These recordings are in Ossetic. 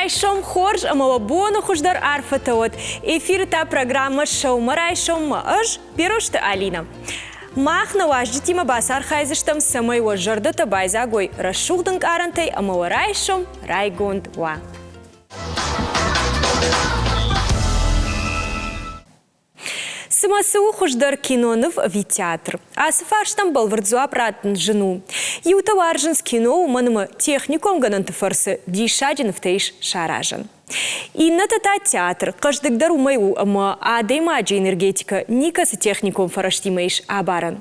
Райсом хорз ӕмӕ уӕ боны хуыздӕр арфӕтӕ уӕд. Эфиры та программӕ «Сӕумӕрайсоммӕ» ӕз, Берозты Алинӕ. Мах нӕ уазджытимӕ бацархайдзыстӕм, цӕмӕй уӕ зӕрдӕтӕ байдзаг уой рӕсугъд ӕнкъарӕнтӕй ӕмӕ уӕ райсом райгонд уа. Цымӕ цы у хуыздӕр киноныв ӕви театр? Ацы фарстӕн бӕлвырд дзуапп раттын зын у. Иутӕ уарзынц кино, уымӕн ӕмӕ техникон гӕнӕнты фӕрцы диссаджы нывтӕ ис саразӕн. Иннӕтӕ та театр хъӕздыгдӕр уымӕй у, ӕмӕ адӕймаджы энергетикӕ никӕцы техникон фӕрӕзтимӕ ис абарӕн.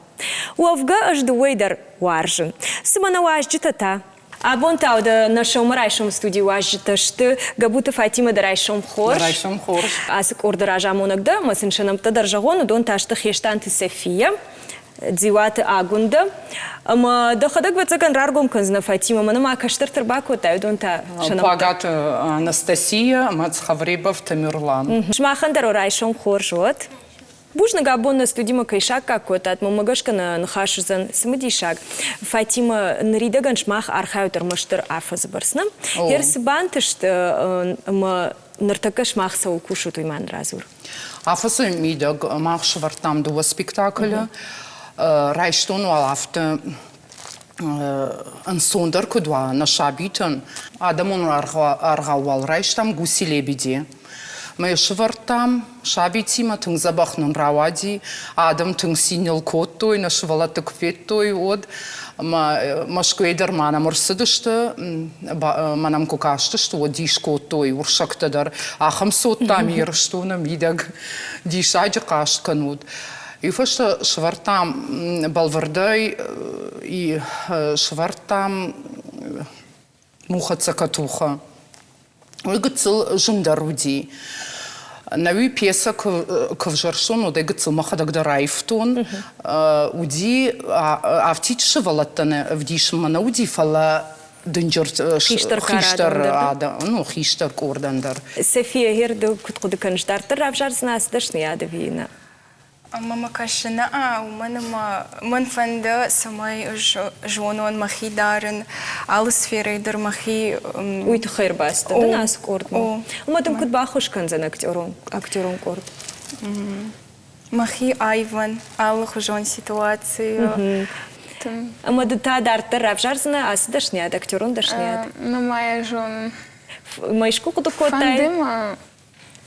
Уӕвгӕ ӕз дыууӕйы дӕр уарзын. Цымӕ нӕ уазджытӕ та? Абон та уӕдӕ нӕ сӕумӕрайсом студийы уазджытӕ сты Габуты Фатимӕ дӕ райсом хорз. Райсом хорз. Ацы къорды разамонӕг дӕ ӕмӕ сын сӕ нӕмттӕ дӕр зӕгъон, уыдон та сты Хестанты София, Дзиуаты Агуындӕ. Ӕмӕ дӕхӕдӕг ӕвӕццӕгӕн раргом кӕндзынӕ Фатимӕ, мӕнӕ ма кӕстӕрты ӕрбакодтай, уыдон та сӕ нӕмттӕ. Пагаты Анастасия ӕмӕ Цховребов Тамерлан. Сымахӕн дӕр райсом хорз уӕд. Бузныг, абон нӕ студимӕ кӕй саккаг кодтат, мӕнмӕ гӕсгӕ нӕ ныхас уыдзӕн цымыдисаг. Фатимӕ, ныридӕгӕн сымах архайут ӕрмӕстдӕр афӕдзы бӕрц, нӕ? Гъер цы бантыст ӕмӕ ныртӕккӕ сымах цӕуыл кусут, уый ма нын радзур. Афӕдзы мидӕг мах сӕвӕрдтам дыууӕ спектаклы. Райстон уал афтӕ ӕнцондӕр куыд уа нӕ сабитӕн. Адӕмон аргъау уал райстам «Гуси-лебеди». Мӕ сывӕрдтам сабитимӕ, тынг дзӕбӕх нын рауади. Адӕм тынг цин ныл кодтой, нӕ сывӕллӕтты куы федтой, уӕд. Ӕмӕ Мӕскуыйӕ дӕр ма нӕм ӕрцыдысты, мӕ нӕм куы кастысты, уӕд дис кодтой уырыссӕгтӕ дӕр. Ахӕм цот, дам, Ирыстоны мидӕг диссаджы хъазт кӕнут. Уый фӕстӕ сӕвӕрдтам бӕлвырдӕй сӕвӕрдтам мухӕццӕ катуха. Уый гыццыл зындӕр уыди. Нӕуи пьесӕ куы ӕвзӕрстон, уӕд ӕй гыццыл мӕхӕдӕг дӕр аивтон. Уыди афтид сывӕллӕттӕн ӕвдисынмӕ нӕ уыди, фӕлӕ дынджыр хистӕр адӕм, ну, хистӕр къордӕн дӕр. София, гъер ды куыд хъуыды кӕныс, дарддӕр равзардзынӕ ацы дӕсныйад ӕви нӕ? Ӕмӕ мӕ кӕсын, уымӕн ӕмӕ мӕн фӕнды, цӕмӕй ӕз зонон мӕхи дарын, алы сферӕйы дӕр мӕхи. Уый тыххӕй ӕрбацыдтӕ дын ацы къордмӕ? Ӕмӕ дын куыд баххуыс кӕндзӕн актерон къорд? Мӕхи аивӕн алыхуызон ситуацийы. Ӕмӕ ды та дарддӕр равзардзынӕ ацы дӕсныйад, актерон дӕсныйад? Нырма йӕ зонын. Ма искуы хъуыды кодтай? Фӕнды мӕ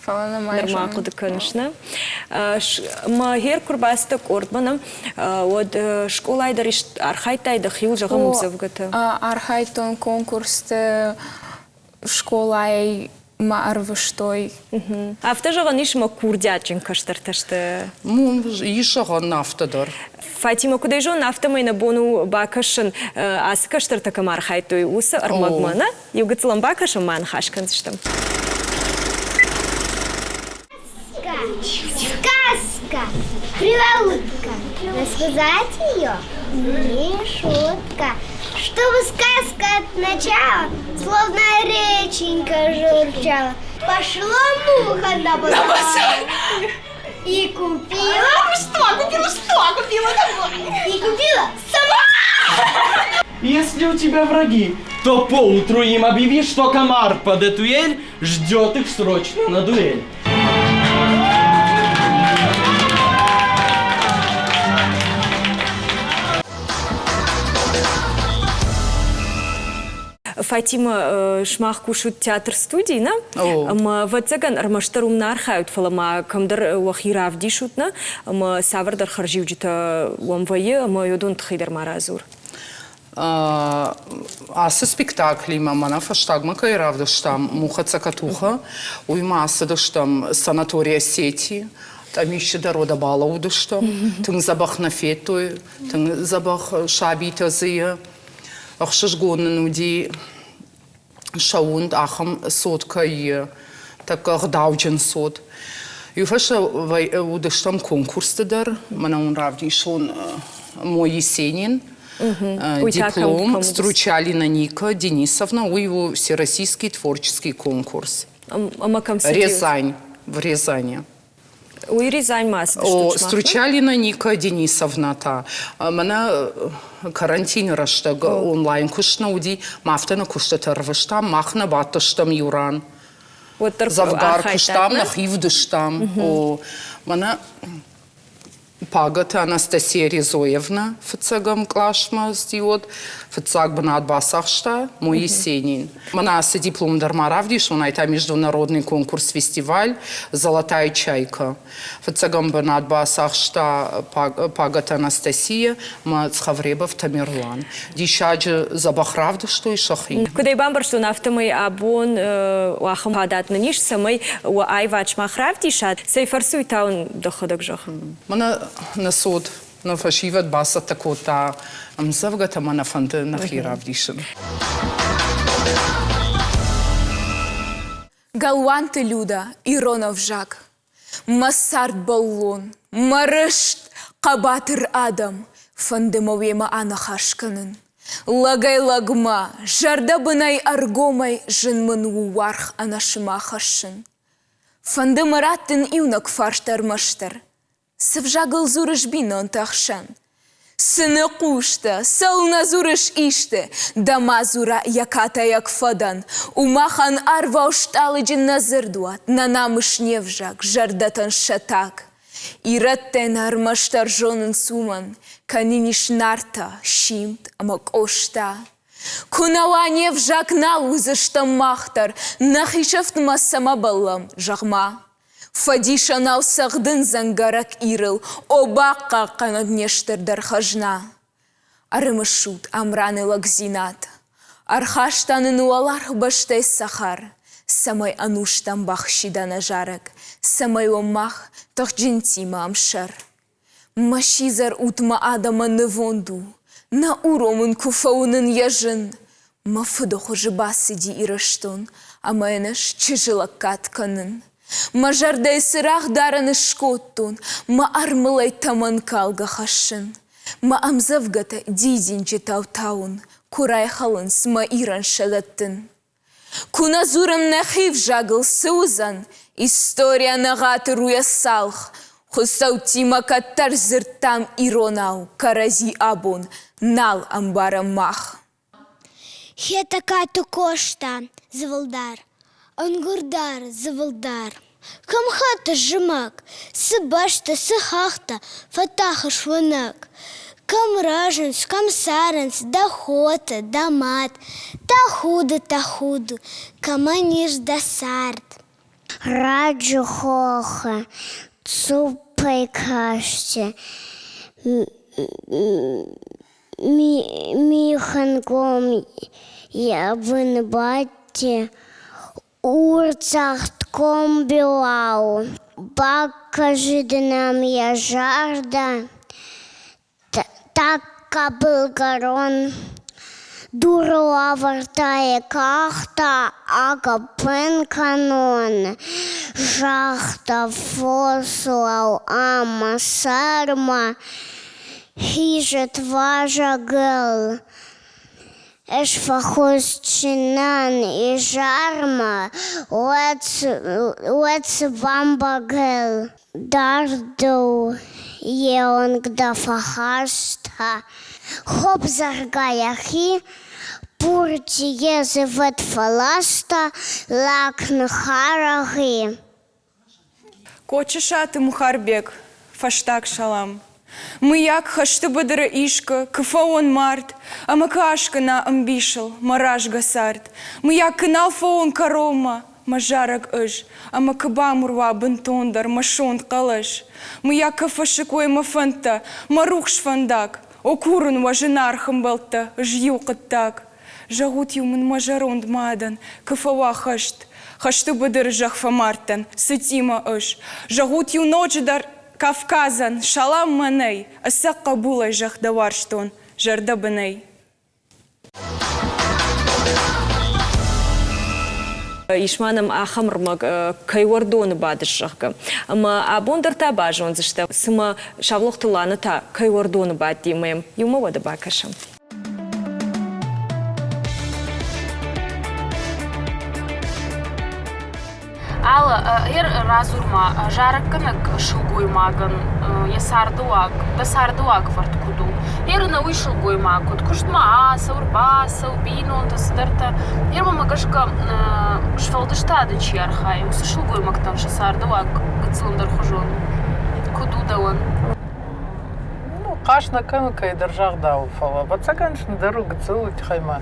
Фӕлӕ нӕ Нырма хъуыды кӕныс, нӕ? Мӕ гъер куы рбацыдтӕ къордмӕ, нӕ, уӕд скъолайы дӕр архайдтай дӕхиуыл, зӕгъӕм, ӕмдзӕвгӕтӕ? Архайдтон конкурсты, скъолайы мӕ ӕрвыстой. Афтӕ зӕгъӕн ис, мӕ курдиатджын кӕстӕртӕ сты? Ис зӕгъӕн афтӕ дӕр. Фатимӕ, куыд ӕй зонын, афтӕмӕй нӕ бон у бакӕсын, ацы кӕстӕртӕ кӕм архайдтой, уыцы ӕрмӕгмӕ, нӕ? Иу гыццыл ӕм бакӕсӕм ма ныхас кӕндзыстӕм. Сказка, привалутка. Рассказать ее не шутка. Чтобы сказка от начала, словно реченька журчала. Пошла муха на базар и купила... Что купила? Что купила? Давай! И купила сама! Если у тебя враги, то поутру им объяви, что комар под эту ель ждет их срочно на дуэль. Фатима, сымах кусут театр-студийы, нӕ? Ӕмӕ, ӕвӕццӕгӕн, ӕрмӕстдӕр уым нӕ архайут, фӕлӕ ма кӕмдӕр уӕхи равдисут, нӕ? Ӕмӕ цавӕрдӕр хӕрзиуджытӕ уӕм вӕййы, ӕмӕ уыдон тыххӕй дӕр ма радзур. Ацы спектаклимӕ мӕнӕ фӕстагмӕ кӕй равдыстам Муха Цакатуха, уый ма ацыдыстӕм санаторий Осетии, Тъамисчы дӕр уӕдӕ балӕууыдыстӕм, тынг дзӕбӕх нӕ федтой, тынг дзӕбӕх сабитӕ дзы ӕхсызгон нын уыди сӕ уынд ахӕм цот кӕй тӕккӕ ӕгъдауджын цот. Иу фӕстӕ уыдыстӕм конкурсты дӕр, мӕнӕ уын равдисон мой Есенин, диплом Стручалина Ника Денисовна, уый у всероссийский творческий конкурс. Ӕмӕ кӕм Рязань, в Рязани. Уый Рязаньмӕ ацыдыстут О, Стручалина Ника Денисовна та. Мӕнӕ карантины рӕстӕг онлайн куыст нӕ уыди, ма афтӕ нӕ куыстытӕ ӕрвыстам, мах нӕ бадтыстӕм иу ран. Уӕддӕр Дзӕвгар куыстам, нӕхи вдыстам. О, мӕнӕ Пагӕты Анастасия Резоевна фыццӕгӕм къласмӕ сдиод, фыццаг бынат бацахста мой Есенин. Мӕнӕ ацы диплом дӕр ма равдисон, ай та международный конкурс-фестиваль «Золотая чайка». Фыццӕгӕм бынат бацахста Пагӕты Анастасия ӕмӕ Цховребов Тамерлан. Диссаджы дзӕбӕх равдыстой сӕхи. Куыд ӕй бамбӕрстон, афтӕмӕй абон ахӕм фадат нын ис, цӕмӕй уӕ аивад сымах равдисат. Цӕй фӕрцы уый та уын дӕхӕдӕг зӕгъ. Мӕнӕ нӕ цот, нӕ фӕсивӕд бацӕттӕ кодта ӕмдзӕвгӕтӕ ӕмӕ нӕ фӕнды нӕхи равдисын. Галуанты Люда, ирон ӕвзаг. Мӕ цардбӕллон, мӕ рыст, хъӕбатыр адӕм, фӕнды мӕ уемӕ аныхас кӕнын. Лӕгӕй-лӕгмӕ, зӕрдӕбынӕй ӕргомӕй зын мын у уаргъ ӕнӕсымӕ хӕссын. Фӕнды мӕ раттын иунӕг фарст ӕрмӕстдӕр. Цы взагыл дзурыс бинонты ӕхсӕн? Цы ныхъхъус дӕ, цӕуылнӕ дзурыс исты? Дӕ мадзура йӕ катайаг фӕдӕн. У махӕн арвау стъалыджын нӕ дзырдуат, нӕ намыс не взаг, зӕрдӕтӕн сӕ таг. Ирӕттӕ нӕ ӕрмӕстдӕр зонынц уымӕн, кӕнин ис Нартӕ, Симд ӕмӕ Къоста. Куы нӕ уа не взаг, нал уыдзыстӕм мах дӕр, нӕхи сӕфтмӕ цӕмӕ бӕллӕм, зӕгъ-ма. Фӕдисӕнау цӕгъдын дзӕнгӕрӕг Ирыл, О, бахъахъхъӕнӕд не стырдӕр хӕзна! Ӕрымысут Амраны лӕгдзинад. Ӕрхаста нын уӕларвбӕстӕй цӕхӕр, Цӕмӕй ӕнустӕм бахсида нӕ зарӕг, Цӕмӕй уӕм мах тыхджынтимӕ ӕмсӕр. Мӕ сидзӕр уд мӕ адӕмӕн нывонд у, Нӕ уромын куы фӕуынын йӕ зын. Мӕ фыды хуызы бацыди Ирыстон, Ӕмӕ йын ӕз чызджы лӕггад кӕнын. Мӕ зӕрдӕйы цырагъдарӕн ыскодтон, Мӕ армылӕй тӕмӕнкалгӕ хӕссын. Мӕ ӕмдзӕвгӕтӕ дидинджытау тауын, Куы райхӕлынц мӕ Ирӕн сӕ дӕттын. Куы нӕ дзурӕм нӕхи взагыл, цы уыдзӕн? Историйӕ нӕгъатыр у йӕ цалх. Хуыцӕуттимӕ кӕддӕр дзырдтам иронау, кӕрӕдзи абон нал ӕмбарӕм мах. Хетӕгкаты Къоста, дзывылдар, ӕнгуырдар, дзывылдар. Кӕм хӕты зымӕг, цы бӕстӕ, цы хӕхтӕ фӕтӕхыс уынӕг? Кӕм рӕзынц, кӕм цӕрынц дӕ хотӕ, дӕ мад? Тӕхуды, тӕхуды, кӕмӕн ис дӕ цард? Раджы хохы цъуппӕй касти михӕнгом йӕ бын бадти Урсагъдком билау бакӕсид нӕм йӕ зӕрдӕ, тӕккӕ былгӕрон дурыл авӕрдта йӕ къӕхтӕ, агӕппын кӕнон, загъта фосау ӕмӕ сӕрмӕ хизӕт вазӕгыл. Ӕз фӕхуызджынӕн изӕрмӕ, уӕд цы бӕмбӕгыл дардыл йе онг дӕ фӕхаста. Хоп, зӕгъгӕ, йӕхи пурти йе зӕвӕт фӕласта, лӕг ныххӕрӕг и. Кочысаты Мухарбег, фӕстаг салам. Мыййаг хӕсты быдыры искуы куы фӕуон мард, ӕмӕ куы аскъуына ӕмбисыл мӕ рӕзгӕ цард, мыййаг куы нал фӕуон кӕронмӕ мӕ зарӕг ӕз, ӕмӕ куы бамур уа бынтондӕр мӕ сонт хъӕлӕс, мыййаг куы фӕсыкой мӕ фӕндтӕ, мӕ рухс фӕндаг, о курын уӕ зынаргъ ӕмбӕлттӕ ӕз иу хъуыддаг. Зӕгъут-иу мын мӕ зӕронд мадӕн, куы фӕуа хӕст, Хӕсты быдыры зӕхх фӕмардтӕн, цытимӕ ӕз. Зӕгъут-иу ноджыдӕр Кавказӕн, салам мӕнӕй, Ӕцӕг хъӕбулӕй зӕхх дӕ уарзтон, зӕрдӕбынӕй. Ис ма нӕм ахӕм ӕрмӕг, кӕй уӕрдоны бадыс, зӕгъгӕ. Ӕмӕ абон дӕр та базондзыстӕм, цымӕ Саулохты Лана та кӕй уӕрдоны бадти ӕмӕ йӕм иумӕ уӕдӕ бакӕсӕм. Алла, радзур-ма, зарӕггӕнӕг сылгоймагӕн йӕ цардыуаг, дӕ цардыуагӕвӕрд куыд у? Ер ӕнӕуый сылгоймаг куыд куыстмӕ ацӕуы, ӕрбацӕуы, бинонтӕ, цыдӕртӕ. Ер мӕмӕ гӕсгӕ сфӕлдыстады чи архайы, уыцы сылгоймӕгтӕн сӕ цардыуаг гыццыл ӕндӕрхуызон куыд у дӕуӕн? Ну, хъаст нӕ кӕны кӕйдӕр загъдау, фӕлӕ ӕвӕццӕгӕн зындӕр у гыццыл уый тыххӕй ма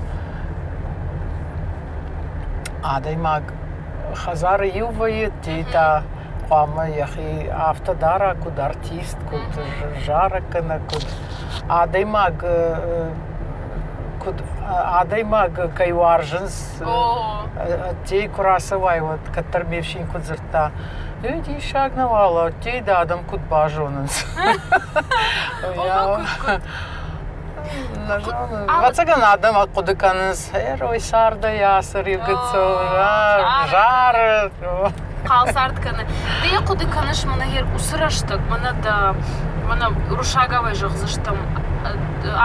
адӕймаг хӕдзары иу вӕййы, та хъуамӕ йӕхи афтӕ дара, куыд артист, куыд зарӕггӕнӕг, куыд адӕймаг куыд адӕймаг кӕй уарзынц, ӕддейы куы рацӕуай, уӕд кӕддӕр ме фсин куыд дзырдта, диссаг нӕ уал, ӕддейы дӕ адӕм куыд базонынц. Ӕвӕццӕгӕн адӕм ахъуыды кӕнынц, ой, цардӕй ацы гыццыл зары. Хъал цард кӕны. Ды йӕ хъуыды кӕныс, мӕнӕ уыцы рӕстӕг, мӕнӕ дӕ, мӕнӕ уырыссагау зӕгъдзыстӕм,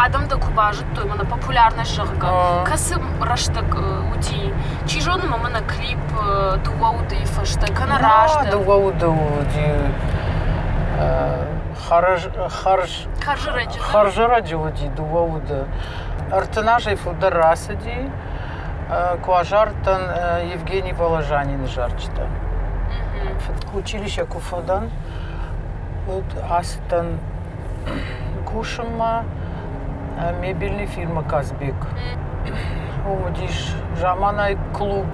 адӕм дӕ куы базыдтой, мӕнӕ популярность, зӕгъгӕ, кӕцы рӕстӕг уыди? Чи зоны ма мӕнӕ клип дыууӕ уды фӕстӕ, кӕнӕ раздӕр? Дыууӕ уды уыди хӕрз хӕрзӕрӕджы уыди дыууӕ уды. 30 азӕй фылдӕр рацыди, куы азардтӕн Евгений Воложанины зарджытӕ. Училище куы фӕдӕн, уӕд ацыдтӕн кусынмӕ мебельный фирма «Казбек». Уым уыдис заманай клуб.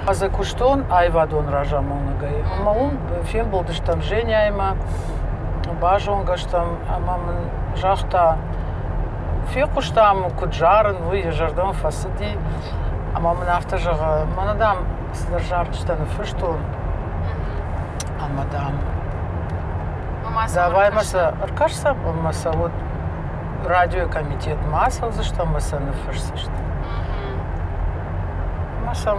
Ӕз куыстон аивадон разамонӕгӕй. Ӕмӕ уым фембӕлдыстӕм Женяимӕ, базонгӕ стӕм ӕмӕ мын загъта, фехъуыстам, куыд зарын, уый йӕ зӕрдӕмӕ фӕцыди. Ӕмӕ мын афтӕ зӕгъы, мӕнӕ, дам, цыдӕр зарджытӕ ныффыстон, ӕмӕ, дам, давай ма сӕ ӕркӕсӕм ӕмӕ сӕ вот радиойы комитетмӕ ацӕудзыстӕм ӕмӕ сӕ ныффысдзыстӕм. Ӕмӕ сӕм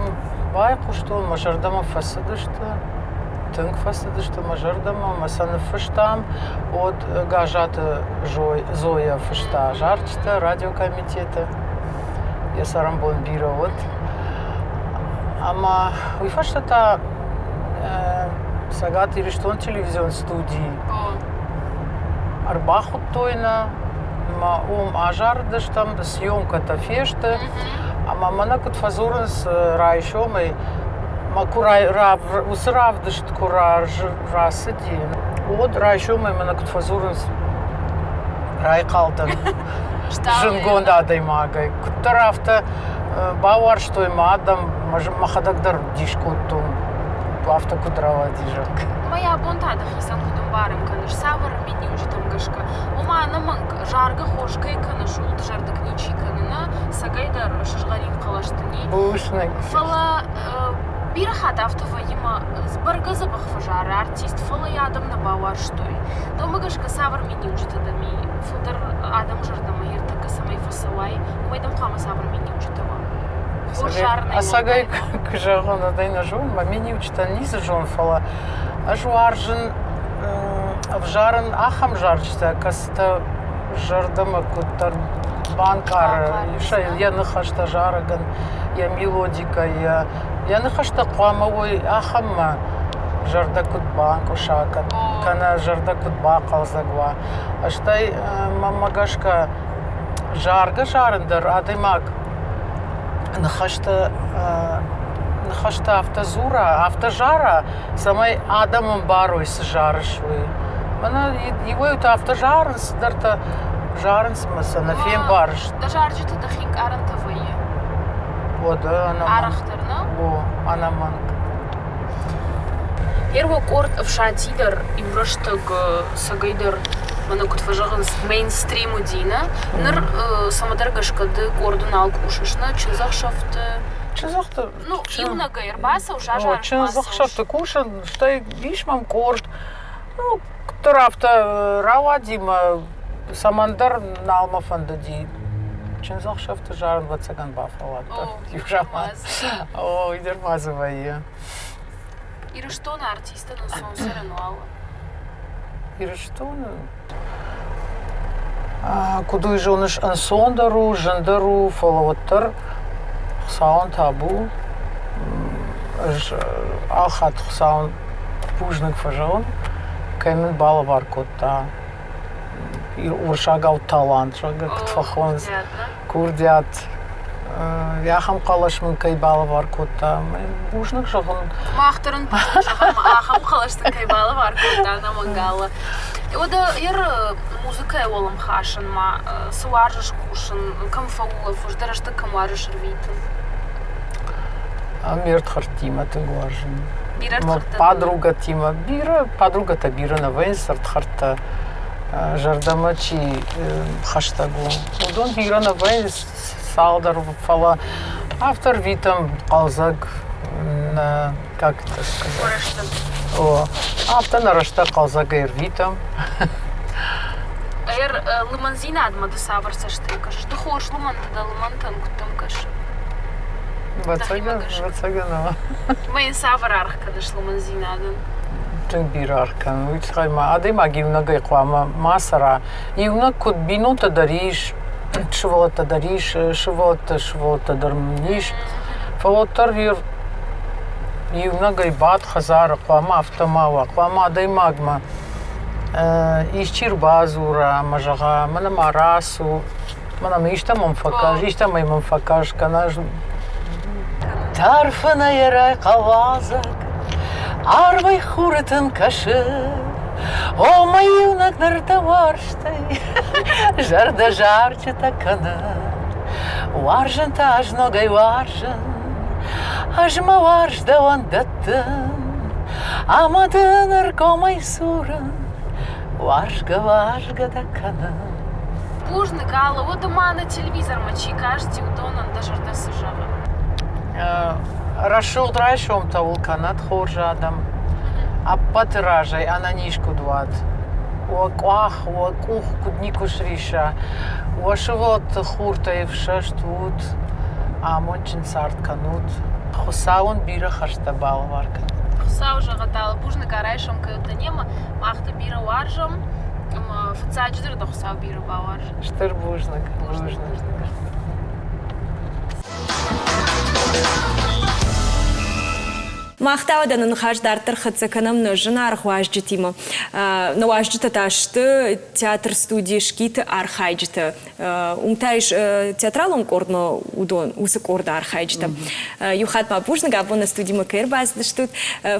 байхъуыстон, мӕ зӕрдӕмӕ фӕцыдысты, тынг фӕцыдысты мӕ зӕрдӕмӕ, ӕмӕ сӕ ныффыстам. Уӕд Гӕззаты Зоя фыста зарджытӕ радиокомитеты. Йӕ цӕрӕнбон бирӕ уыд. Ӕмӕ уый фӕстӕ та Цӕгат Ирыстон телевизион студийы ӕрбахуыдтой нӕ, ӕмӕ уым азарыдыстӕм, съемкӕтӕ фесты. Ӕмӕ мӕнӕ куыд фӕдзурынц райсомӕй, мӕ куы уыцы равдыст куы рацыди, уӕд райсомӕй мӕнӕ куыд фӕдзурынц, райхъал дӕн зындгонд адӕймагӕй. Куыддӕр афтӕ бауарзтой мӕ адӕм, мӕхӕдӕг дӕр дис кодтон, афтӕ куыд рауади, зӕгъгӕ. Мӕ абон та дӕхицӕн куыд ӕмбарын кӕныс, цавӕр миниуджытӕм гӕсгӕ? Ома, ӕнӕмӕнг, заргӕ хорз кӕй кӕныс, ууыл дызӕрдыг ничи кӕны, нӕ цӕгӕйдӕр сызгъӕрин хъӕлӕсты ни. Бузныг. Фӕлӕ бирӕ хатт афтӕ вӕййы мӕ бӕргӕ дзӕбӕх фӕзары артист, фӕлӕ йӕ адӕм нӕ бауарзтой. Дӕумӕ гӕсгӕ цавӕр миниуджытӕ дӕм и? Фылдӕр адӕмы зӕрдӕмӕ ӕртӕккӕ цӕмӕй фӕцӕуай, уымӕй дӕм хъуамӕ цавӕр миниуджытӕ уа? Хорз зарынӕй Ӕцӕгӕй куы зӕгъон, уӕд ӕй нӕ зонын, мӕ миниуджытӕ ницы зонын, фӕлӕ ӕз уарзын ӕвзарын ахӕм зарджытӕ, кӕцытӕ зӕрдӕмӕ куыддӕр банкъары йӕ ныхӕстӕ зарӕгӕн, йӕ мелодикӕ, йӕ ныхӕстӕ хъуамӕ уой ахӕммӕ, зӕрдӕ куыд банкъуыса, кӕнӕ зӕрдӕ куыд бахъӕлдзӕг уа. Стӕй мӕнмӕ гӕсгӕ заргӕ-зарын дӕр адӕймаг ныхӕстӕ ныхӕстӕ афтӕ дзура, афтӕ зара, цӕмӕй адӕм ӕмбарой, цы зарыс, уый. Мӕнӕ иуӕй-иутӕ афтӕ зарынц, цыдӕртӕ зарынц ӕмӕ сӕ нӕ фембарыс. Дӕ зарджыты дӕхи ӕнкъарӕнтӕ вӕййы? Уӕдӕ ӕнӕмӕнг. Арӕхдӕр, нӕ? О, ӕнӕмӕнг. Первый къорд ӕфсати дӕр иу рӕстӕг цӕгӕйдӕр мӕнӕ куыд фӕзӕгъынц, мейнстрим уыди, нӕ? Ныр цӕмӕдӕр гӕсгӕ ды къорды нал кусыс, нӕ? Чындзӕхсӕвты Чындзӕхты Ну, иунӕгӕй ӕрбацӕуыс, азарыс Чындзӕхсӕвты кусын, стӕй ис мӕм къорд. Ну, куыддӕр афтӕ рауади мӕ цӕмӕндӕр нал мӕ фӕндыди. Чындзӕхсӕвты зарын, ӕвӕццӕгӕн, бафӕлладтӕн иу заман. О, уый дӕр ма дзы вӕййы. Ирыстоны артисттӕн ӕнцон цӕрӕн уал? Ирыстоны куыд уый зоныс, ӕнцондӕр у, зындӕр у, фӕлӕ уӕддӕр Хуыцауӕн табу. Ӕз алхатт Хуыцауӕн бузныг фӕзӕгъын, кӕй мын балӕвар кодта уырыссагау талант, зӕгъгӕ, куыд фӕхонынц, курдиат. Ахӕм хъӕлӕс мын кӕй балӕвар кодта, бузныг зӕгъын. Мах дӕр ын бузныг зӕгъӕм, ахӕм хъӕлӕс дын кӕй балӕвар кодта нӕ мангалы. Уӕдӕ ер музыкӕйы уӕлӕмхасӕнмӕ цы уарзыс кусын, кӕм фӕулӕфыс, дӕ рӕстӕг кӕм уарзыс ӕрвитын? Ме рдхӕрдтимӕ тынг уарзын. Подругатимӕ бирӕ, подругатӕ бирӕ нӕ вӕййынц ӕрдхӕрдтӕ зӕрдӕмӕ чи хӕстӕг у, уыдон бирӕ нӕ вӕййынц цалдӕр, фӕлӕ афтӕ ӕрвитӕм хъӕлдзӕг нӕ, как это сказать? О, афтӕ нӕ рӕстӕг хъӕлдзӕгӕй ӕрвитӕм. Ӕр лымӕндзинадмӕ ды цавӕр цӕстӕй кӕсыс? Ды хорз лымӕнтӕ дӕ лымӕнтӕн куыд дӕм кӕсы? Ӕвӕццӕгӕн, Мӕ йын цавӕр аргъ кӕныс лымӕндзинадӕн? Тынг бирӕ аргъ кӕнын. Уый тыххӕй ма адӕймаг иунӕгӕй хъуамӕ ма цӕра. Иунӕг куыд бинонтӕ дӕр ис, сывӕллӕттӕ дӕр ис, сывӕллӕттӕ сывӕллӕттӕ дӕр мын ис. Фӕлӕ уӕддӕр иунӕгӕй бад хӕдзары хъуамӕ афтӕ ма уа. Хъуамӕ адӕймагмӕ исчи ӕрбадзура ӕмӕ зӕгъа, мӕнӕ ма рацу, Мӕнӕ мын истӕмӕн фӕкӕс, истӕмӕй мын фӕкӕс, кӕнӕ Тарфынӕй райхъӕлӕдзӕг, арвӕй хуры тын кӕсы. О, мӕ иунӕг ныр дӕ уарзтӕй зӕрдӕ зарджытӕ кӕны. Уарзын та ӕз ногӕй уарзын, ӕз мӕ уарз дӕуӕн дӕттын, ӕмӕ дын ӕргомӕй сурын, уарзгӕ-уарзгӕ дӕ кӕнын. Бузныг, Алла, уӕдӕ ма нӕ телевизормӕ чи касти, уыдонӕн дӕ зӕрдӕ цы зӕгъы? Рӕсугъд райсомтӕ уыл кӕнӕд хорз адӕм. Ӕппӕты разӕй ӕнӕниз куыд уат. Уӕ къах, уӕ къух куыд никуы сриса. Уӕ сывӕллӕтты хуртӕй ӕфсӕст ут, амондджын цард кӕнут. Хуыцау уын бирӕ хӕрзтӕ балӕвар кӕнӕд. Хуыцау зӕгъӕд, Алла, бузныг, райсом кӕй уыдтӕ немӕ. Мах дӕ бирӕ уарзӕм. Ӕмӕ фыццаджыдӕр дӕ Хуыцау бирӕ бауарзӕд. Стыр бузныг. Бузныг. Мах та уӕдӕ нӕ ныхас дарддӕр хӕццӕ кӕнӕм нӕ зынаргъ уазджытимӕ. Нӕ уазджытӕ та сты театр-студийы Скиты архайджытӕ. Уым та ис театралон къордмӕ уыдон, уыцы къорды архайджытӕ. Иу хатт ма бузныг, абон нӕ студимӕ кӕй ӕрбацыдыстут.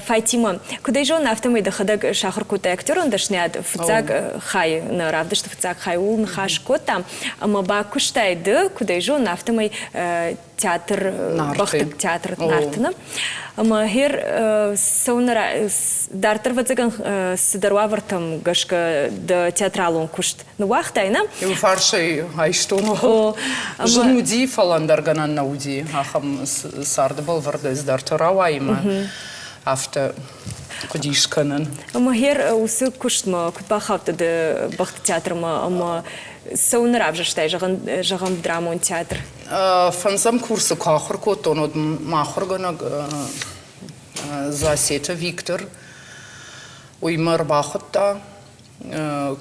Фатима, куыд ӕй зонын, афтӕмӕй дӕхӕдӕг сахуыр кодтай актерон дӕсныйад. Фыццаг хайы, нӕ равдысты фыццаг хай ууыл ныхас кодтам. Ӕмӕ бакуыстай ды, куыд ӕй зонын, афтӕмӕй театр, бӕхты театр Нартыны. Ӕмӕ хер цӕуын дарддӕр ӕвӕццӕгӕн цыдӕр уавӕртӕм гӕсгӕ дӕ театралон куыст ныууагътай, нӕ? Иу фарсӕй айстон. Зын уыди, фӕлӕ ӕндӕр гӕнӕн нӕ уыди. Ахӕм царды бӕлвырдӕй цыдӕртӕ рауайы афтӕ хъуыдис кӕнын. Ӕмӕ хер уыцы куыстмӕ куыд бахаудтӕ ды бӕхты театрмӕ ӕмӕ цӕуын равзӕрстай, зӕгъӕм, драмон театр? Фӕндзӕм курсы куы ахуыр кодтон, уӕд мӕ ахуыргӕнӕг Засеты Виктор уый мӕ ӕрбахуыдта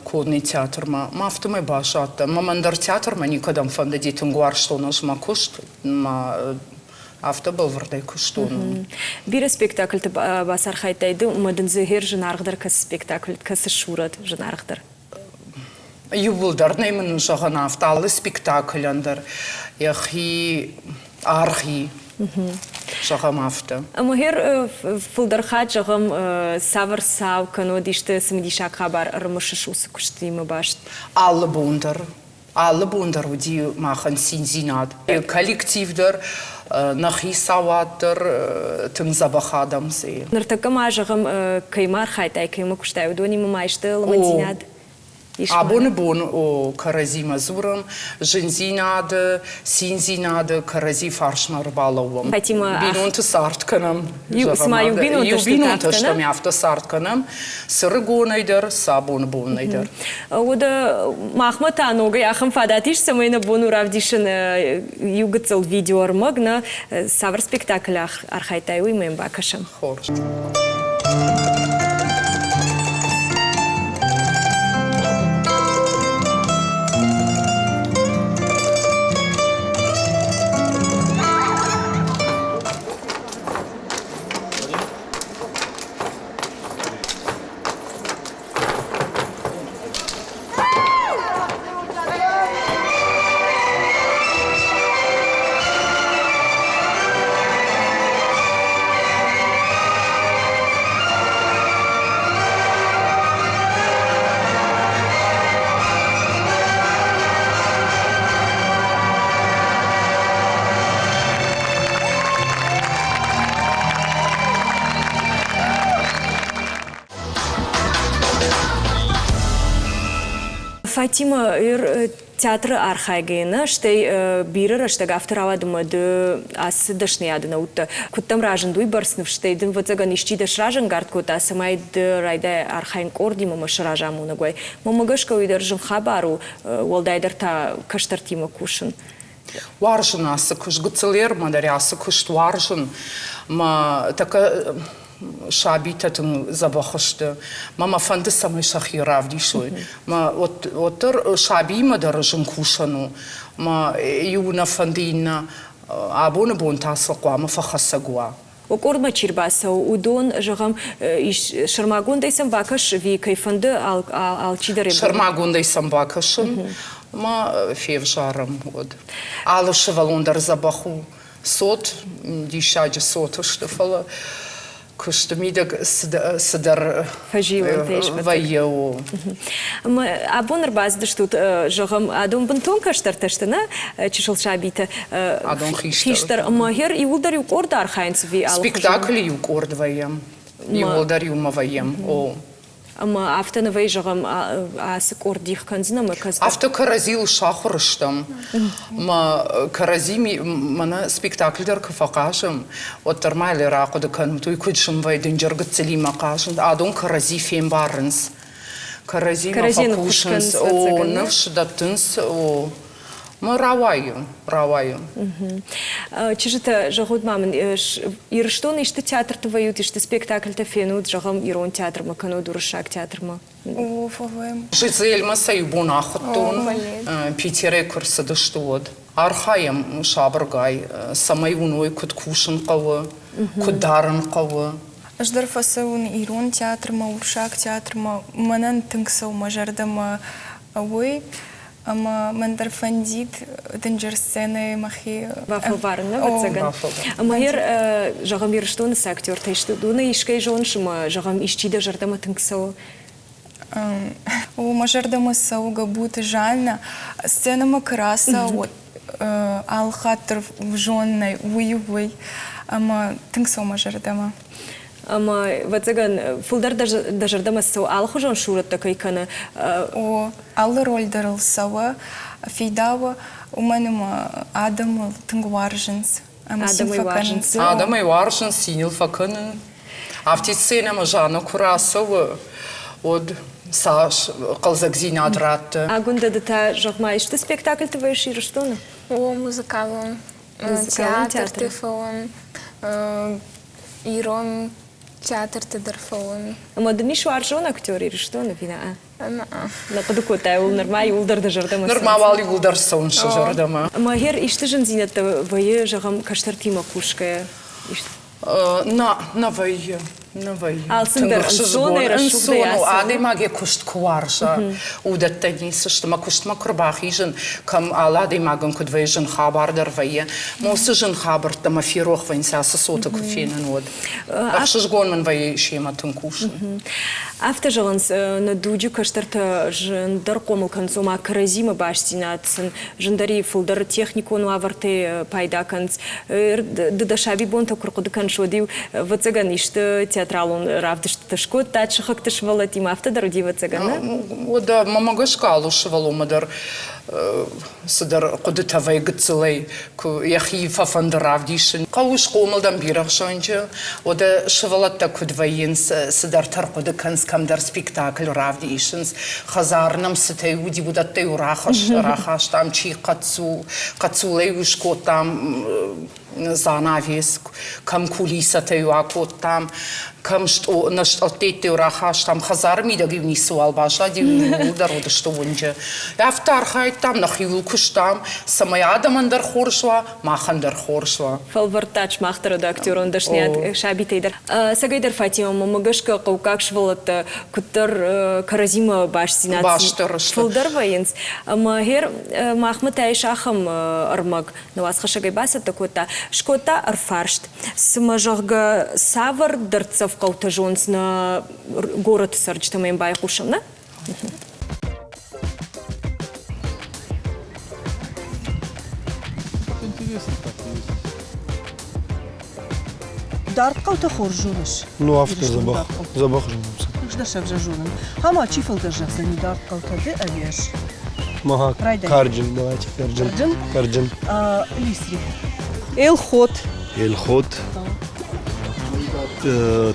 конный театрмӕ. Мӕ афтӕмӕй баззадтӕн. Мӕ мӕн дӕр театрмӕ никӕдӕм фӕндыди, тынг уарзтон ӕз мӕ куыст, мӕ афтӕ бӕлвырдӕй куыстон. Бирӕ спектакльты бацархайдтай ды, ӕмӕ дын дзы гъер зынаргъдӕр кӕцы спектакль, кӕцы сурӕт зынаргъдӕр? Иууылдӕр нӕй мын зӕгъын афтӕ алы спектаклӕн дӕр йӕхи аргъ и, зӕгъӕм афтӕ. Ӕмӕ гъер фылдӕр хатт зӕгъӕм, цавӕр цау кӕнод исты цымыдисаг хабар ӕрымысыс уыцы куыстимӕ баст? Алы бон дӕр алы бон дӕр уыди махӕн циндзинад. Коллектив дӕр, нӕ хицауад дӕр тынг дзӕбӕх адӕм дзы. Ныртӕккӕ ма, зӕгъӕм, кӕимӕ архайдтай, кӕимӕ куыстай, уыдонимӕ ма исты лымӕндзинад ис? Абоны бон о, кӕрӕдзимӕ дзурӕм, зындзинады, циндзинады кӕрӕдзи фарсмӕ ӕрбалӕууӕм. Фатимӕ, Бинонты цард кӕнӕм. Цыма иу бинонтӕ Иу бинонтӕ стӕм, афтӕ цард кӕнӕм. Цы рыгонӕй дӕр, цы абоны бонӕй дӕр. Уӕдӕ махмӕ та ногӕй ахӕм фадат ис, цӕмӕй нӕ бон у равдисын иу гыццыл видеоӕрмӕг, нӕ цавӕр спектакль архайдтай, уый мӕм бакӕсӕм. Хорз. Фатима, театры архайгӕйӕ нӕ, стӕй бирӕ рӕстӕг афтӕ рауад, ӕмӕ ды ацы дӕсныйады нӕ уыдтӕ. Куыд дӕм разынд уыйбӕрц ныфс, стӕй дын, ӕвӕццӕгӕн, исчи дӕ сразӕнгард кодта, цӕмӕй ды райдай архайын къордимӕ ӕмӕ сразамонӕг уай. Мӕнмӕ гӕсгӕ уый дӕр зын хабар у, уӕлдайдӕр та кӕстӕртимӕ кусын. Уарзын ацы куыст, гыццыл ӕрмӕ дӕр ацы куыст уарзын. Мӕ тӕккӕ сабитӕ тынг дзӕбӕх сты. Мӕ мӕ фӕнды, цӕмӕй сӕхи равдисой. Мӕ уӕддӕр сабиимӕ дӕр зын кусӕн у. Мӕ иу нӕ фӕнды иннӕ. Абоны бон та сыл хъуамӕ фӕхӕцӕг уа. Къордмӕ чи рбацӕуы, уыдон, зӕгъӕм, сӕрмагондӕй сӕм бакӕс ӕви кӕй фӕнды алчидӕр? Сӕрмагондӕй сӕм бакӕсын ма февзарӕм уӕд. Алы сывӕллон дӕр дзӕбӕх у. Цот, диссаджы цот сты, фӕлӕ куысты мидӕг цыдӕр вӕййы. Абон ӕрбацыдыстут, зӕгъӕм, адон бынтон кӕстӕртӕ сты, нӕ чысыл сабитӕ? Адон хистӕр. Ӕмӕ гъер иууылдӕр иу къорд архайынц ӕви алыхуызон? Спектаклы иу къорд вӕййӕм. Иууылдӕр иумӕ вӕййӕм, о. Ӕмӕ афтӕ нӕ вӕййы, зӕгъӕм, ацы къорд дих кӕндзынӕ ӕмӕ кӕцыдӕр? Афтӕ кӕрӕдзийыл сахуыр стӕм. Мӕ кӕрӕдзи мӕнӕ спектакль дӕр куы фӕхъазӕм, уӕддӕр ма йыл рахъуыды кӕнут, уый куыд зын вӕййы дынджыр гыццылимӕ хъазын. Адон кӕрӕдзи фембарынц. Кӕрӕдзимӕ фӕкусынц, о, ныфс дӕттынц, о. Мӕ рауайы, рауайы. Чызджытӕ, зӕгъут ма мын, Ирыстоны исты театрты вӕййут, исты спектакльтӕ фенут, зӕгъӕм, ирон театрмӕ кӕнӕ уырыссаг театрмӕ? О, фӕвӕййӕм. Жизельмӕ сӕ иу бон ахуыдтон, Питерӕй куы рцыдысты, уӕд. Архайӕм сабыргай, цӕмӕй уыной, куыд кусын хъӕуы, куыд дарын хъӕуы. Ӕз дӕр фӕцӕуын ирон театрмӕ, уырыссаг театрмӕ. Мӕнӕн тынг цӕуы мӕ зӕрдӕмӕ уый. Ӕмӕ мӕн дӕр фӕндид дынджыр сценӕйы мӕхи Бафӕлварын, ӕвӕццӕгӕн. Ӕмӕ йер, зӕгъӕм, Ирыстоны цы актертӕ сты, уыдонӕй искӕй зоныс ӕмӕ, зӕгъӕм, исчи дӕ зӕрдӕмӕ тынг цӕуы? О, мӕ зӕрдӕмӕ цӕуы Габуты Жаннӕ. Сценӕмӕ куы рацӕуы, алы хатт дӕр зонынӕй уый у уый. Ӕмӕ тынг цӕуы мӕ зӕрдӕмӕ. Ӕмӕ, ӕвӕццӕгӕн, фылдӕр дӕ зӕрдӕмӕ цӕуы алыхуызон сурӕттӕ кӕй кӕны. О, алы роль дӕр ыл цӕуы, фидауы, уымӕн ӕмӕ адӕмы тынг уарзынц ӕмӕ цин фӕкӕнынц. Адӕмӕй уарзынц, цин ыл фӕкӕнын. Афтид сценӕмӕ Жанна куы рацӕуы, уӕд цас хъӕлдзӕгдзинад ратты. Агуындӕ, ды та, зӕгъ-ма, исты спектакльты вӕййыс Ирыстоны? О, музыкалон. Театрты фӕуын, ирон театрты дӕр фӕуын. Ӕмӕ дын ис уарзон актер Ирыстоны, ӕви нӕ? Нӕ хъуыды кодтай, уыл нырма иууылдӕр дӕ зӕрдӕмӕ Нырма уал иууылдӕр цӕуынц сӕ зӕрдӕмӕ. Ӕмӕ гъер исты зындзинӕдтӕ вӕййы, зӕгъӕм, кӕстӕртимӕ кусгӕйӕ? Нӕ, нӕ вӕййы. Нӕ вӕййы. Алцыдӕр ӕнцонӕй, рӕсугъдӕй ӕнцон у. Адӕймаг йӕ куыст куы уарза, уыдӕттӕ ницы сты. Мӕ куыстмӕ куы рбахизын, кӕм алы адӕймагӕн куыд вӕййы зын хабар дӕр вӕййы. Ма уыцы зын хабӕрттӕ мӕ ферох вӕййынц ацы цоты куы фенын, уӕд. Ӕхсызгон мын вӕййы семӕ тынг кусын. Афтӕ зӕгъынц, нӕ дуджы кӕстӕртӕ зындӕр хъомыл кӕнынц, ома кӕрӕдзимӕ бастдзинад сын зындӕр фылдӕр техникон уавӕртӕй пайда кӕнынц. Ды дӕ сабибонтӕ куы рхъуыды кӕныс, уӕд-иу, ӕвӕццӕгӕн, исты театралон равдыстытӕ скодтат сыхӕгты сывӕллӕттимӕ, афтӕ дӕр уыди, ӕвӕццӕгӕн, нӕ? Уӕдӕ мӕмӕ гӕсгӕ алы сывӕллонмӕ дӕр цыдӕр хъуыдытӕ вӕййы гыццылӕй, куы йӕхи фӕфӕнды равдисын. Хъӕуы схъомыл дӕн бирӕгъзӕнджы, уӕдӕ сывӕллӕттӕ куыд вӕййынц, цыдӕртӕ ӕрхъуыды кӕнынц, кӕмдӕр спектакль равдисынц, хӕдзар нӕм цытӕй уыди, уыдӕттӕ-иу рахастам, чи хъӕццул, хъӕццулӕй-иу скодтам занавес, кӕм кулисӕтӕ-иу акодтам, кӕм нӕ стъӕлттӕ-иу рахастам, хӕдзары мидӕг-иу ницыуал баззад-иу, иууылдӕр уыдысты уынджы. Афтӕ архайдтам, нӕхиуыл куыстам, цӕмӕй адӕмӕн дӕр хорз уа, махӕн дӕр хорз уа. Фӕлвӕрдта сымах дӕр уӕд актерон дӕсныйад сабитӕй дӕр. Ӕцӕгӕйдӕр Фатимӕ гӕсгӕ хъӕуккаг сывӕллӕттӕ куыддӕр кӕрӕдзимӕ бастдзинад фылдӕр вӕййынц. Ӕмӕ гъер махмӕ та ис ахӕм ӕрмӕг, нӕ уацхӕссӕгӕй бацӕттӕ кодта, скодта ӕрфарст. Цымӕ, зӕгъгӕ, цавӕр дӕрддзӕф хъӕутӕ зонынц нӕ горӕты цӕрджытӕ ӕмӕ йӕм байхъусӕм, нӕ? Интересно так есть. Дард хъӕутӕ хорз зоныс? Ну, афтӕ дзӕбӕх, дзӕбӕх зонын. Хуыздӕр сӕвзӕр зонын. Ӕмӕ чи фылдӕр зӕгъдзӕни дард хъӕутӕ ды ӕви ӕз? Мага карджын, давайте карджын. Карджын? Карджын. Лисри. Элхот. Элхот.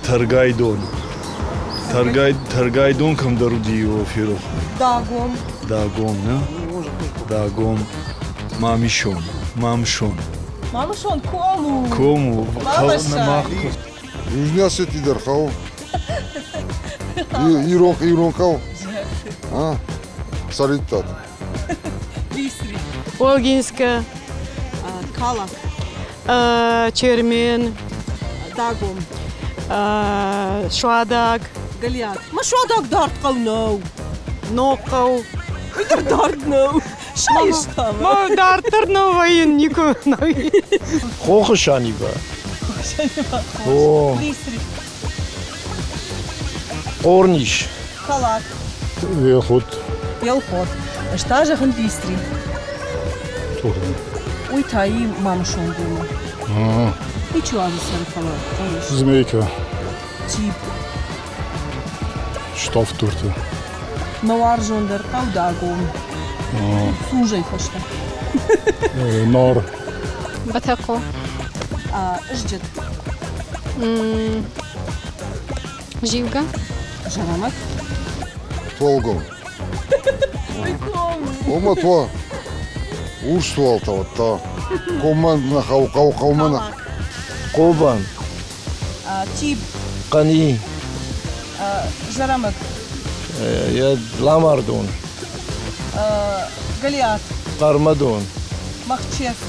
Тӕргайдон. Тӕргай, Тӕргайдон кӕмдӕр уыди, ферох. Дагом. Дагом, нӕ? Дагом. Мамисон. Мамсон. Мамысон ком у. Ком у. Южный Осетии дӕр хъӕуы. Ирон, ирон хъӕу. А, Цӕридтат. Олгинская. Калак. Чермен. Дагом. Суадаг. Галиат. Ма Суадаг дард хъӕу нӕу. Ног хъӕу. Уый дӕр дард нӕу. Сайыстам. Ма дарддӕр нӕ вӕййын никуы. Хохы Саниба. О. Хъорнис. Калак. Елхот. Елхот. Ӕз та зӕгъын Листри. Уый та и Мамысонгомы. Ничего сӕр фӕлӕ. Змейка. Тип. Ставддуртӕ. Мӕ уарзондӕр хъӕудагон. Сунжӕй фӕстӕ. Нар. Бӕтӕхъо. Зджыд. Зилгӕ. Зӕрӕмӕг. Толгом. Ома то урс туалта та коммӕ нӕ хъӕу хъӕу хъӕумӕ нӕ. Хъобан. Тиб. Хъӕни. Зӕрӕмӕг. Йӕ ламардон. Голиат. Хъӕрмӕдон. Махческ.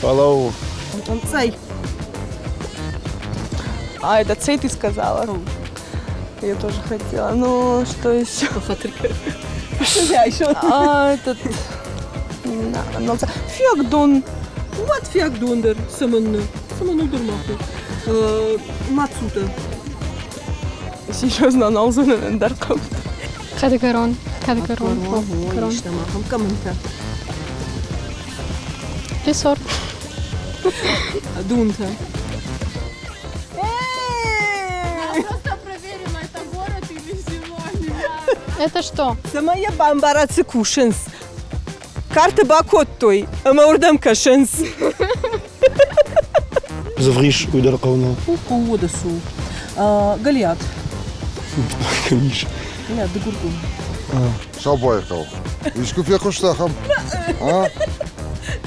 Фӕлӕуу. Цей. А, это цей ты сказала? Я тоже хотела. Ну, что еще? Я еще. А, этот... Фиагдон. Вот фиагдон дӕр цӕмӕннӕ? Цӕмӕн уйдӕр Мацута. Серьезно, налзунын ӕндӕр хъӕу. Хъӕдгӕрон. Хъӕдгӕрон. Кӕмынтӕ? Лесор. Дунтӕ. Просто проверила, это город или село. Это что? Цӕмӕй йӕ бамбара, цы кусынц. Карты бакодтой ӕмӕ уырдӕм кӕсынц. Дзывгъис уый дӕр хъӕу нӕу. Хъӕууоды цу. Голиат. Кӕм ис? Нӕ, Дыгургом. Сабайы хъӕу. Искуы фехъуыста ахӕм? А?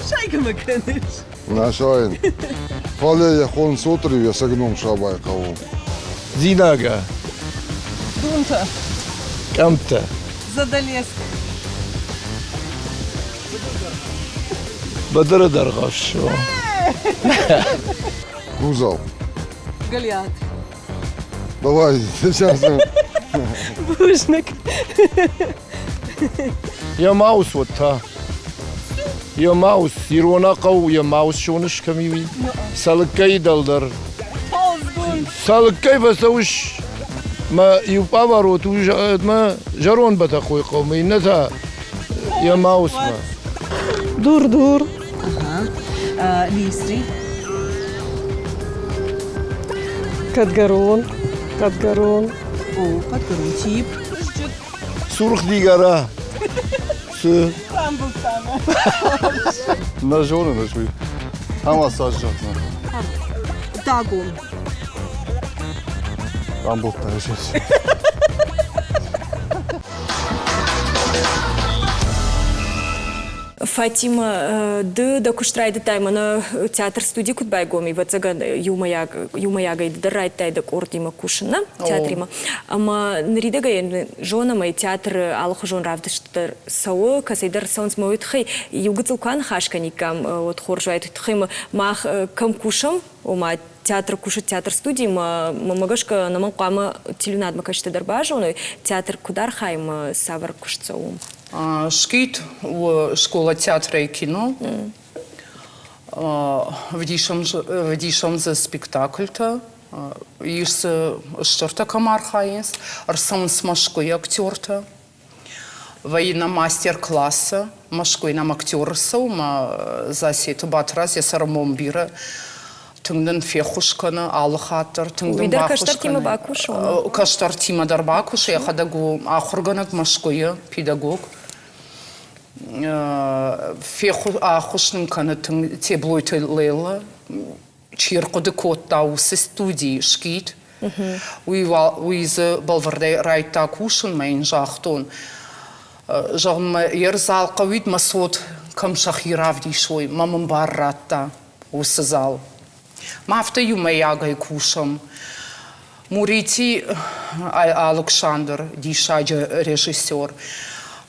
Сайгӕ мӕ кӕныс? Нӕ сайын. Фӕлӕ йӕ хонынц Отыры йӕ ном Сабайы хъӕу. Дзинага. Дунтӕ. Къӕмттӕ. Задалеск. Быдыры дӕргъӕфс. Нузал. Голиат. Давай, сейчас. Бузныг. Йӕ маус уӕд та. Йӕ маус, ирона хъӕу, йӕ маус зоныс кӕм и уый? Цӕлыккӕй дӕлдӕр. Цӕлыккӕй фӕцӕуыс мӕ иу пъаворот у мӕ зӕронд Бӕтӕхъойы хъӕумӕ, иннӕ та йӕ маусмӕ. Дур-дур. Лисри. Хъӕдгӕрон. Хъӕдгӕрон. О, хъӕдгӕрон тип. Сурх Дигора. Цы? Нӕ зонын ӕз уый. Ӕмӕ цас зӕгъдзынӕ? Дагон. Амбылдта ӕз. Фатима, ды дӕ куыст райдыдтай мӕнӕ театр студи куыд байгом, ӕвӕццӕгӕн, иумӕйаг иумӕйагӕй ды дӕр райдыдтай дӕ къордимӕ кусын, нӕ? Театримӕ. Ӕмӕ ныридӕгӕн зонӕм ӕй, театры алыхуызон равдыстытӕ дӕр цӕуы, кӕцӕйдӕр цӕуынц мӕ уый тыххӕй иу гыццыл куы аныхас кӕниккам, уӕд хорз уаид. Уый тыххӕй мах кӕм кусӕм, ома театр кусы театр студийы, мӕ гӕсгӕ ӕнӕмӕнг хъуамӕ телеуынадмӕ кӕсджытӕ дӕр базоной, театр куыд архайы ӕмӕ цавӕр куыст цӕуы уым. СКИТ у школа театра и кино. Вдисӕм дзы спектакльтӕ, ис дзы стыртӕ кӕм архайынц, ӕрцӕуынц Мӕскуыйы актертӕ. Вӕййы нӕ мастер-классы, Мӕскуыйы нӕм актер ӕрцӕуы, мӕ Засеты Батрадз йӕ сӕрмон бирӕ. Тынг нын феххуыс кӕны алы хатт дӕр. Тынг Уый дӕр кӕстӕртимӕ бакусы? Кӕстӕртимӕ дӕр бакусы, йӕхӕдӕг у ахуыргӕнӕг Мӕскуыйы, педагог. Ӕххуыс нын кӕны тынг Теблойты Лейла, чи ӕрхъуыды кодта уыцы студийы скит. Уый, уый дзы бӕлвырдӕй райдта кусынмӕ йын загътон, зӕгъын мӕ йе рзал хъӕуид мӕ цот кӕм сӕхи равдисой, мӕ мын бар радта уыцы зал. Ма афтӕ иумӕйагӕй кусӕм. Мурити Алыксандр, диссаджы режиссер,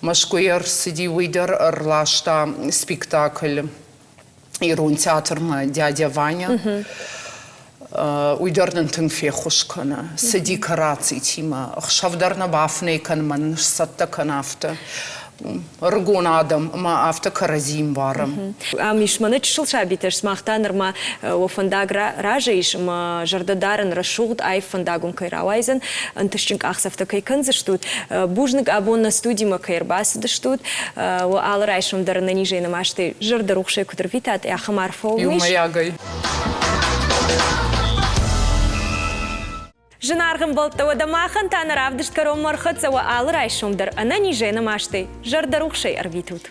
Мӕскуыйы ӕрцыди, уый дӕр ӕрласта спектакль ирон театрмӕ «Дядя Ваня». Уый дӕр нын тынг феххуыс кӕны цы декорацитимӕ. Ӕхсӕв дӕр нӕ бафынӕй кӕн, мӕн сцӕттӕ кӕн афтӕ. Ӕрыгон адӕм ӕмӕ афтӕ кӕрӕдзи ӕмбарӕм. Ам ис мӕнӕ чысыл сабитӕ, сымах та нырма уӕ фӕндаг разӕй ис ӕмӕ зӕрдӕдарӕн рӕсугъд аив фӕндаг уын кӕй рауайдзӕн, ӕнтыстджын къахдзӕфтӕ кӕй кӕндзыстут. Бузныг абон нӕ студимӕ кӕй ӕрбацыдыстут. Уӕ алы райсом дӕр ӕнӕнизӕй нымӕстӕй зӕрдӕрухсӕй куыд ӕрвитат, ахӕм арфӕ уын ис. Иумӕйагӕй. Зынаргъ ӕмбӕлттӕ, уӕдӕ махӕн та нӕ равдыст кӕронмӕ ӕрхӕццӕ уӕ алы райсом дӕр ӕнӕнизӕй нымӕстӕй зӕрдӕрухсӕй ӕрвитут.